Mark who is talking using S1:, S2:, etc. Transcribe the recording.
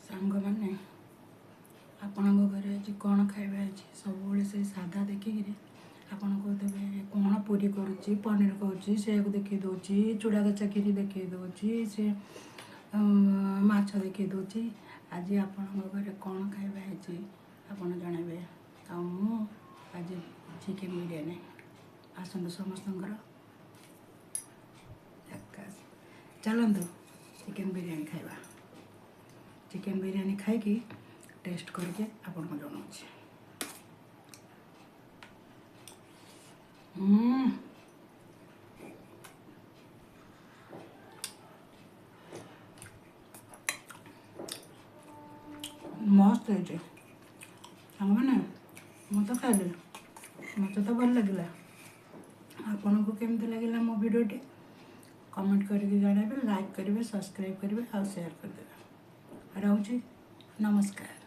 S1: ସାଙ୍ଗମାନେ, ଆପଣଙ୍କ ଘରେ ଆଜି କ'ଣ ଖାଇବା ହେଇଛି? ସବୁବେଳେ ସେଇ ସାଧା ଦେଖିକିରି ଆପଣ କହୁଥିବେ, କ'ଣ ପୁରୀ କରୁଛି, ପନିର କରୁଛି, ସେଇଆକୁ ଦେଖେଇ ଦେଉଛି, ଚୂଡ଼ା କଚା କ୍ଷୀରି ଦେଖେଇ ଦେଉଛି, ସେ ମାଛ ଦେଖେଇ ଦେଉଛି। ଆଜି ଆପଣଙ୍କ ଘରେ କ'ଣ ଖାଇବା ହେଇଛି ଆପଣ ଜଣାଇବେ। ଆଉ ମୁଁ ଆଜି ଚିକେନ୍ ବିରିୟାନୀ। ଆସନ୍ତୁ ସମସ୍ତଙ୍କର, ଚାଲନ୍ତୁ ଚିକେନ୍ ବିରିୟାନୀ ଖାଇବା। ଚିକେନ୍ ବିରିୟାନୀ ଖାଇକି ଟେଷ୍ଟ କରିକି ଆପଣଙ୍କୁ ଜଣାଉଛି। ମସ୍ତ ହେଇଛି ସାଙ୍ଗମାନେ। ମୁଁ ତ ଖାଇଲି, ମୋତେ ତ ଭଲ ଲାଗିଲା। ଆପଣଙ୍କୁ କେମିତି ଲାଗିଲା ମୋ ଭିଡ଼ିଓଟି କମେଣ୍ଟ କରିକି ଜଣାଇବେ, ଲାଇକ୍ କରିବେ, ସବସ୍କ୍ରାଇବ୍ କରିବେ ଆଉ ସେୟାର କରିଦେବେ। ରହୁଛି, ନମସ୍କାର।